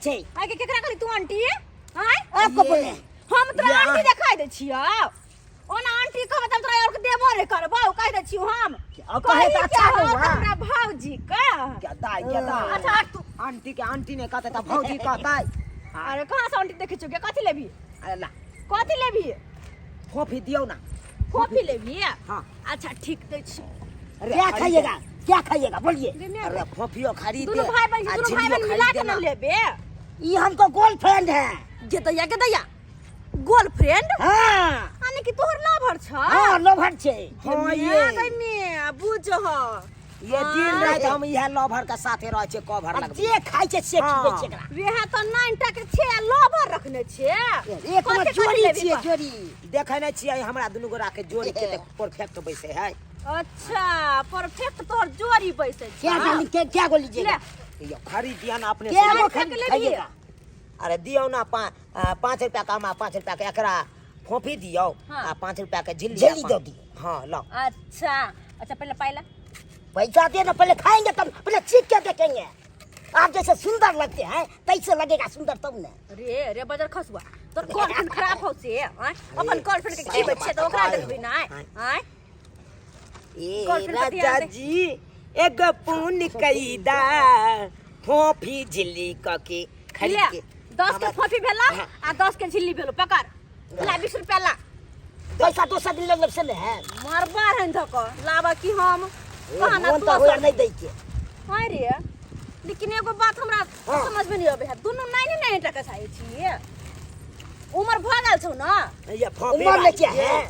छै। आइ के केकरा कहली तू आंटी? आय आपको बोले। हम तोरा या। आंटी देखाई दै छियौ। ओना आंटी कहबै त हम तोरा और के देबो नहि करबौ, कहि दै छियौ हम। अब कहे कही तऽ अच्छा के ने हौ हुआ। हमरा भौजी के। क्या दाई, क्या दाई। अच्छा हट तू। आंटी के आंटी ने कहते तऽ भौजी कहतै। अरे कहाँ से आंटी देखै छियौ गे? कथी लेबही? अरे ला। कथी लेबही? फोफी दियौ ना। कॉफी लेबही? हाँ। अच्छा ठीक दै छी। अरे क्या खरीद खाइएगा, क्या खाइएगा बोलिए? गे माय। अरे फोफियो खरीद दुनू भाई बहन आ दुनू भाई झिल्लियो बहन मिला खरीद के देना। न लेबे। ये हमको गर्लफ्रेंड है। गे दैया, गे दैया, गर्लफ्रेंड? हाँ। यानी कि तोहर लवर छ? हाँ, लवर छे। हाँ, ये ये। गई में बुझ ह। ये दिन रात हम इहे लवर के साथे रहे छे, कवर अब लगबे। जे खाइ छै से हाँ। खिबै छै एकरा। वेहा त 9 टा के छे लवर रखने छे। एक कथी कथी जोड़ी लेबही छियै, कह? जोड़ी। देखै नै छियै हमरा दुनू गोरा के जोड़ी के परफेक्ट बैसे है। अच्छा परफेक्ट तोहर जोड़ी बैसे छै। क्या डाली, क्या क्या गोली लीजिएगा? ले। यो खरीद दिया ना अपने क्या से। गो खरीद खरीद लेबही? खाइएगा? अरे दियौ ना 5 रुपया का, हमरा 5 रुपया के एकरा फोफी दियौ। हाँ। आ 5 रुपया के झिल्ली झिल्ली आ दऽ दियौ। हाँ लाओ। अच्छा अच्छा पहले पाइला। पैसा दे ना, पहले खाएंगे तब, पहले चीख के देखेंगे। आप जैसे सुंदर लगते हैं तैसे लगेगा सुंदर तब ना। रे रे बजर खसुआ, तोर गर्लफ्रेंड खराब हो से आय? अपन गर्लफ्रेंड के खिबै छियै त ओकरा देखबै नै आय? ए गर्लफ्रेंड पर ध्यान राजा दे। जी एगो पुन कैदा फोफी झिल्ली क के खरीद ले, के। 10 के फोफी भेला हाँ। आ 10 के झिल्ली भेलो, पकड़ ला 20 रुपया ला। पैसा दोसर दिन लग से ने है। मरबा रहन धक लाबा की हम कहा ना मोन तो होया दोसर। नहीं दै के। हाय रे, लेकिन एगो बात हमरा हाँ। समझ में नहीं आबै है, दुनू नाइन नाइन टका चाहै छियै, उमर भऽ गेल छौ ना? ये फोफी उमर में क्या वाली, है?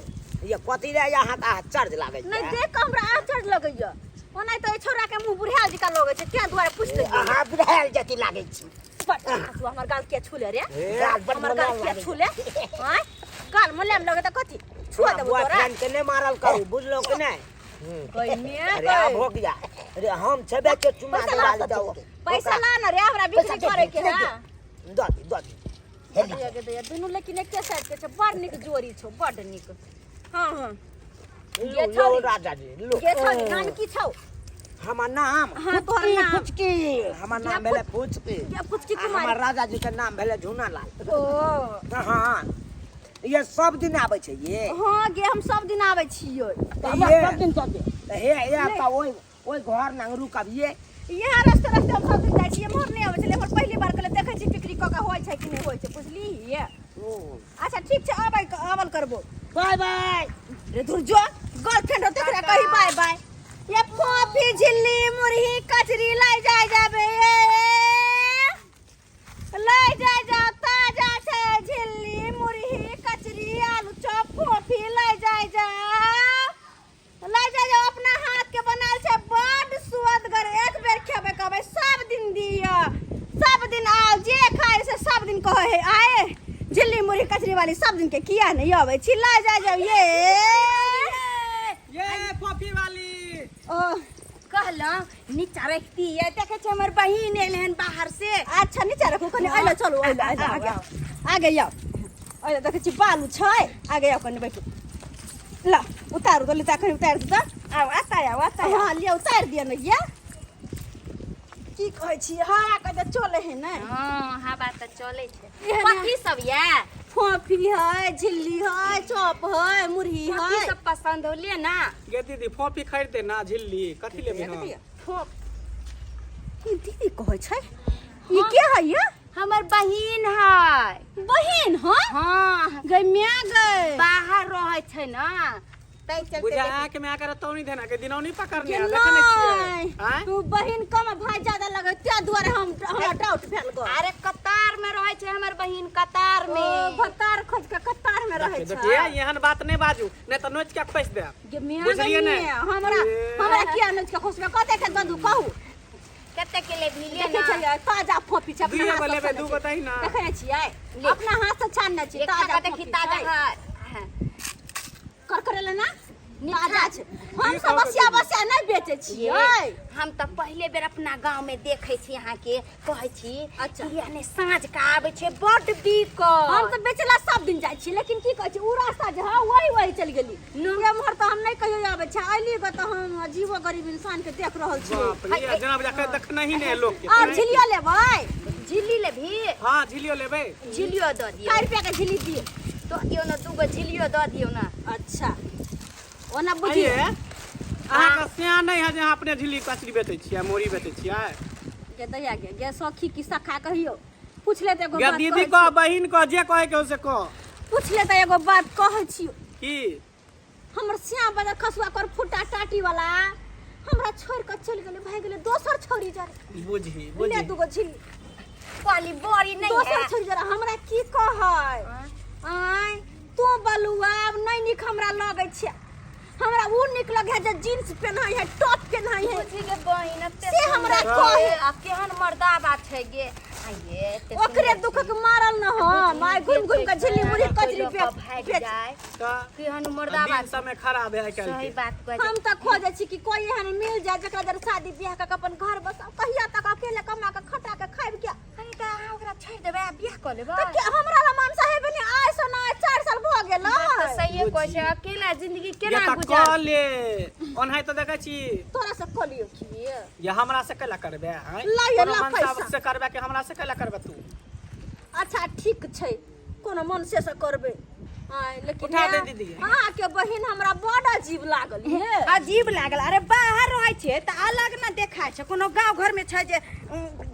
ये कथी रे यहाँ का आश्चर्य लागै छै। नहीं देख के हमरा आश्चर्य लगैया, ओना तऽ एहि छौड़ा के मुँह बुढ़ायल जकाँ लगै छै, तें दुआरे पूछि लेलियै। अहाँ बुढ़ायल जति लागै छी। बड़ हमर गाल किया छूले रे? ए, गाल बड़ हमर गाल मुलायम किया लागै। छूले? आँय, गाल मुलायम लगै तऽ कथी छुआ देबौ तोरा? बॉयफ्रेंड के नहीं मारल करू, बुझलो कि नहीं? गई मे अरे आब गई। हो गया। अरे हम छेबे के चुमा पैसा दे ला वाली जाओ। पैसा ला ना रे, हमरा बिक्री पैसा दे, करे के दे, है। दो दी, दो दी। दैया गे दैया, दुनू लेकिन एके साइज के छै, बड़ नीक जोड़ी छौ, बड़ नीक। हाँ हाँ लो, ये लो छौड़ी। राजा जी लो। गे छौड़ी, नाम की छौ? हमर नाम? हाँ तोहर नाम। फुचकी। हमर नाम भेलै फुचकी। गे फुचकी आ हमर कुमारी। राजा जी के नाम भेलै झूना लाल। ओ हाँ ये सब दिन आबै छै ये। हाँ गे, हम सब दिन आबै छियै। तऽ हमरा ये। सब दिन दऽ दे। तऽ हे ये तऽ ओहि ओहि घर नंग रुकब ये। यहाँ रस्ते रस्ते हम सब दिन जाइ छियै, एम्हर नहि आबै छलै, एम्हर पहली बार कहलियै देखै छी बिक्री कऽ के होइ छै कि नहि होइ छै, बुझलिही? अच्छा ठीक छै, आबै आवल करबो। बाय बाय। रे धुर जो, गर्लफ्रेंड होते एकरा कही बाय बाय। ये फोफी झिल्ली मुरही कचरी लै जाय जाबे, लै जाय जाओ, ताजा छै झिल्ली मुरही कचरी आलू चॉप फोफी लै जाय जाओ, लै जाय जाओ, अपना हाथ के बनाल छै, बड सुअदगर, एक बेर खेबै कहबै सब दिन दिअ, सब दिन आओ, जे खाय से सब दिन कहै है आए झिल्ली मुरही कचरी वाली, सब दिन के किया नहीं अबै छी, लै जाय जाओ। ये ये कॉफी वाली। ओ कहलहुँ नीचा रखती है, देखै छै हमर बहिन एल हन बाहर से। अच्छा नीचा रखू कनि, अइलो चलू, अइलो अइलो आगे आउ, आगे आउ, अइलो देखै छी बालू छै, आगे आउ कनि बैठू, ल उतारू तो लिता कनि उतारि दू तऽ। आउ आता आउ आता। हाँ लिअ उतारि दिअ ने। ये की कहै छी, हवा के तऽ चलै है ने? हाँ हवा तऽ चलै छै। एहन कथी सब ये? फोफी है, झिल्ली है, चॉप है, मुरही कथी है। सब पसंद हो ले ना। गे दीदी फोफी खरीद दे ना, झिल्ली कथी लेबी? हम फोफ ई दीदी कहै छै, ई के है ये? हमर बहिन है। बहिन? हाँ हाँ गई म्या गई, बाहर रहै छै ना तै चलते। बुझा के में आकर तौनी देना के दिनौनी पकड़ने के आ देखे नै छियै? नहीं आँय? तू बहिन कम भाई ज्यादा लगे, त्या दुआरे हम हमरा डाउट भेल गो। अरे कतार में रहै छै हमर बहिन, कतार ओ में। भतार खोज के कतार में रहै देखिए छै। देखिए, एहन बात नहीं बाजू, नहीं तो नोच के खोस देब। गे मियाँ बुझलियै गई ने? मियाँ, हमरा ए। हमरा किया नोच के खोसबे? कते के ददू कहू? कते के लेबही ले देखै ना। छियै ताजा फोफी छै, अपना दुइए हाथ गो से लेबै, छानने दू गो छियै। दही ना। देखै छियै ले। अपना हाथ से छानने छियै, एक ताजा खा कऽ देखी फोफी ताजा छै। है। हाँ। करकरेले ना ताजा छै। हम की सब कहबै बसिया दीदी? बसिया नहि बेचै छियै। हम तऽ पहिले बेर अपना गांव में देखै छी अहाँके, कहै छी। अच्छा। कि यानी साँझ के आबै छै बड बिकल। हम तऽ बेचला सब दिन जाइ छी, लेकिन की कहै छै उ रास्ता जे है वही वही चलि गेली, एम्हर तऽ हम नहि कहियो आबै छै, अयली गऽ तऽ हम अजीबो गरीब इंसान के देख रहल छियै। बाप रे, जेना बुझा के देखने ही नहीं है लोग के। और झिलियो लेबै? झिल्ली लेबही? हाँ, झिल्लियो लेबै। झिल्लियो दऽ दियौ। 4 रुपया के झिल्ली दियौ। दऽ दियौ ने, दूगो झिल्लियो दऽ दियौ ने। अच्छा, ओना बुझियौ। आइये, अहाँके सियान नहि है जे अहाँ अपने झिल्ली कचरी बेचै छियै, मुरही बेचै छियै? गे दैया, गे गे सखी की सखा कहियो, पूछ ले तऽ एगो गे बात दीदी, कहै कह छियौ। बहिन, कह जे कहै के हो से कह। पूछ ले तऽ एगो बात कहै छियौ। की? हमर श्याम बजा खसुआ कर फुटा टाटी वाला हमरा छोड़ के चल गेलै, भागि गेलै दोसर छौरी जरे। बुझी ले बुझी। दूगो झिल्ली। कहली बड़ी नहीं दोसर है। छोड़ी जरा हमरा की कहै? आँय तू बलुआ, आब नहि नीक हमरा लगै छै। हमरा उ नीक लगै है जे जींस पेन्है है, टॉप पेन्है है। बुझी गे बहिन, एते से हमरा सुन्दर कहे। छै, आ केहन मर्दाबा छै गे आइये, एते ओकरे सुन्दर दुखक छै। मारल न हम आइ घुमि घुमि के झिल्ली मुरही कचरी कोइ लऽ कऽ भागि बेच। जाय। तऽ केहन मर्दाबा दिन समय खराब है आइ काल्हि सही के। बात कहै छै। हम तऽ खोजै छी कि कोई एहन मिल जाय जकरा जर शादी बियाह कऽ के अपन घर बसाउ। कहिया तक अकेले कमा के खटा के खाइब के? कनी तऽ अहाँ ओकरा छोड़ि देबै आ बियाह कऽ लेबै। तऽ के हमरा ला मनसा हेबे नहि? आइ सँ नहि 4 साल भऽ गेल। बात तऽ सहिए कहै छै, अकेला जिंदगी ये केना तऽ गुजर। कऽ ले, ओनाहि तऽ देखै छी। तोरा से कऽ लियौ की? ये हमरा से कैला करबे आँय? लाइए, कोनो ला मनसा पैसा। से करबे कि हमरा से कैला करबे तू? अच्छा ठीक छै, कोनो मन से से करबै आँय, लेकिन उठा दे हे, दीदी। अहाँके बहिन हमरा बड अजीब लागल हे। अजीब लागल? अरे बाहर रहै छै तऽ अलग ने देखाइ छै। कोनो गाँव घरमे छै जे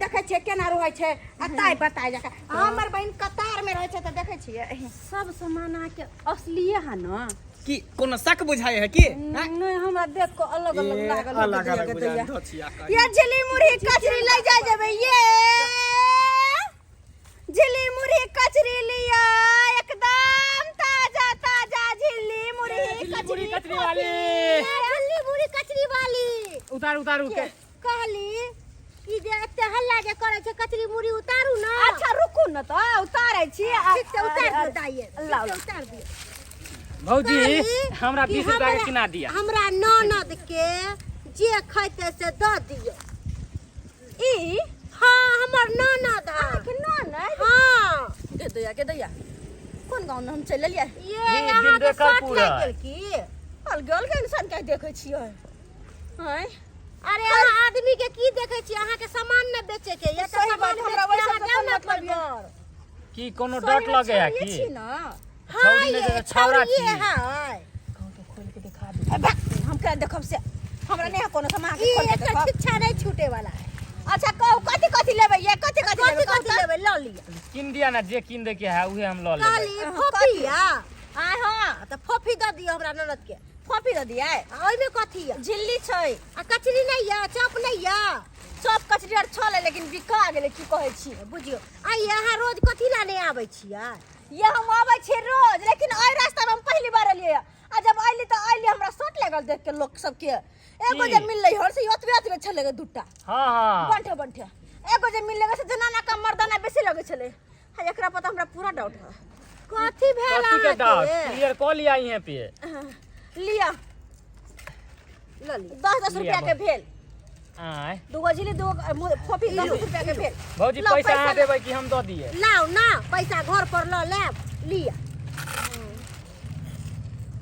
देखै छियै केना रहै छै आ ताइ बताइ जकाँ। हमर बहिन कतारमे रहै छै तऽ देखै छियै। सब सामान अहाँके असलिए है ने? की कोनो शक बुझाइ है की? नहि, हमरा देख कऽ अलग अलग ए, लागल। अलग अलग दैया, बुझाइ दैया। धोचिया कहीं। ये झिल्ली मुरही कचरी ले जाय जेबै, ये झिल्ली मुरही कचरी लिया, एकदम ताजा ताजा झिल्ली मुरही झिल्ली मुरही कचरी। कचरी वाली। झिल्ली मुरही कचरी वाली। उतारू उतारू के। कहली कि जे एते हल्ला जे करै छै, कचरी मुरही उतारू ने। अच्छा रुकू ने, तऽ उतारै छी। ठीक छै, उतार दियौ दाइये। लाउ। ठीक छै, उतार दियौ। भौजी, कहली हमरा कि 20 रुपया के किना दिया। हमरा ननद के जे खैते से दऽ दियौ। ई हाँ, हमर ननद है। अहाँके ननद? हाँ। गे दैया, गे दैया, कोन गाँव में हम चलि एलियै? ये जी, अहाँके दिन शर्ट देखल लागि गेल की? अलगे अलगे इंसान के देखै छियै आँय। अरे अहाँ आदमी के की देखै छी? अहाँके सामान ने बेचे के ये तऽ सही बात, सामान हमरा बेच के वैसे अहाँ तऽ जाउ कोन ने मतलब अपन ये? घर। की कोनो सही डर में लगे है छौड़िए की? छी ने। हाँ, छौड़ी नहि ये तऽ छौड़ा छौड़िए छी। है। ए बा, हम केना देखब से? हमरा नहि है कोनो सामान ई खोल के एकर देखब। शिक्षा नहीं छूटे वाला है। अच्छा कहू, कथी कथी लेबै ये, कथी कथी कथी लेबै? कथी लेबै लऽ लिअ। किन दिया ना, जे किन दे के है उहे हम लऽ लेबै। कहली हाँ, फोफी कथी? या आँय हाँ। तऽ फोफी दऽ दियौ हमरा ननद के। फोफी दऽ दियै? आ ओहिमे कथी यऽ? झिल्ली छै। आ कचरी नहि यऽ? चॉप नहि यऽ? चॉप कचरी आर छलै, लेकिन बिका गेलै। की कहै छी? बुझियौ, आइ अहाँ रोज कथी ला नहि आबै छियै? ये हम आबै छियै रोज, लेकिन एहि रास्ता मे हम पहिली बार एलियै आ जब अयली तऽ अयली, हमरा शौक लागल देख के लोक सबके। एगो की? जे मिललै हर से ओतबे ओतबे छलै गे, दूटा। हाँ हाँ। बंठे बंठे एगो जे मिललै से जनाना का मर्दाना बेसी लगै छलै। आ एकरा पर तऽ हमरा पूरा डाउट है। कथी भेल? कथी के डाउट? अहाँके क्लियर कऽ लिया इहे पे। लिअ। लऽ लिअ। 10 10 लिअ। रुपया के भेल। आँय? दूगो झिल्ली, दूगो फोफी, 10 10 रुपया के भेल। भौजी, लाउ, पैसा अहाँ पैसा देबै कि हम दऽ दियै? लाउ ना पैसा, घर पर लऽ लेब, लिअ।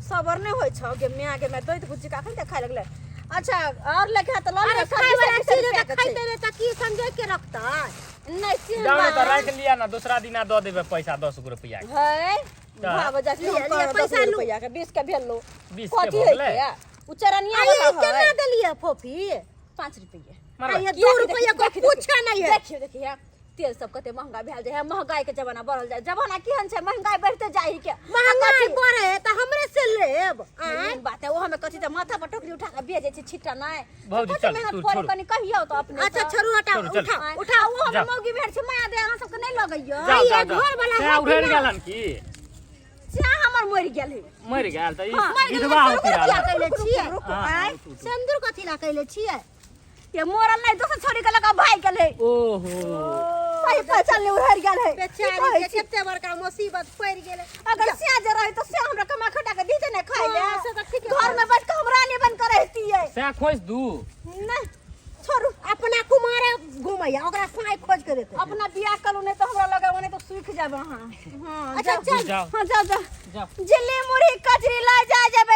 सबर नहि होइ छौ गे माय, गे माय, दैत गुज्जी कखन देखाय लगलै। अच्छा और लेके है तऽ लऽ अरे लिअ, सब खाय वाला 20 चीज रुपया तऽ के छै। खाइते नहि तऽ की संजोग के रखतै? नहि से जाउ ने तऽ बात। राखि लिअ ने, दोसरा दिना दऽ देबै पैसा 10 गो रुपया के। है तऽ? भाव जाइ छै। लिअ, हम लिअ, कहलहुँ पैसा 10 लू। रुपया के 20 के भेल लो। 20 के कथी भऽ होइ गेलै? छै? उ चरनिया आइये वाला केना है। देलियै फोफी? 5 रुपये। मारबै। आइये किया 2 कि रुपया देखियौ, को देखियौ, पूछे नहीं है। देखियौ देखियौ, तेल सब कते महंगा भेल जाइ है। महंगाई के जमाना बढ़ल जाय, जमाना केहन छै, महंगाई बढ़ते जाइ है के। महंगाई बढ़े है तऽ हमरे से लेब आँय? मेन बात है, वो हमें कथी तऽ माथा पर टोकरी उठा के बेचै छै छिट्टा नहि। भौजी, कते चल, मेहनत तू करे छोड़ू। कनी कहियौ तऽ अपने अच्छा तऽ। छोड़ू, हटाओ। छोड़ू, चल। उठाओ। आँय, उठाओ। आ वो हमें जाओ। मौगी भेट छै माया दे, अहाँ सबके नहि लगैया? जाउ आइये जाउ जाउ। घर वाला सएह है कि उधेड़ ना? गेलन की? से हमर मरि गेल है। मरि गेल तऽ ई हाँ, मरि गेल। विधवा होती कथी ला रहल। कैले छियै? रुकू, हाँ, आँय। उठू, उठू। सिन्दूर कथी ला कैले छियै? ये मरल नहीं, दोसर छोड़ी के लगा भाग गेल है। ओहो। सही पहचान ले, उधर गेल है। की बेचारी कहै के छी? कते बड़का मुसीबत पड़ि गेलै। अगर सिया जे रही तो सिया हमरा कमा खटा के दीते ने खाइ ले। हाँ, से तऽ ठीके। घर में बैठ के हम रानी बन के रहतियै। सएह खोजि दू। नहीं छोड़ू। अपना कुमारे घुमैया, ओकरा साँइ खोज के देतै। अपना बियाह करू, नहीं तो हमरा लगे ओने तो सूख जाब अहाँ। हाँ। अच्छा, जाउ। चल। जाओ। हाँ, जाओ जाओ। जाओ। झिल्ली मुरही कचरी ला जा जेबै।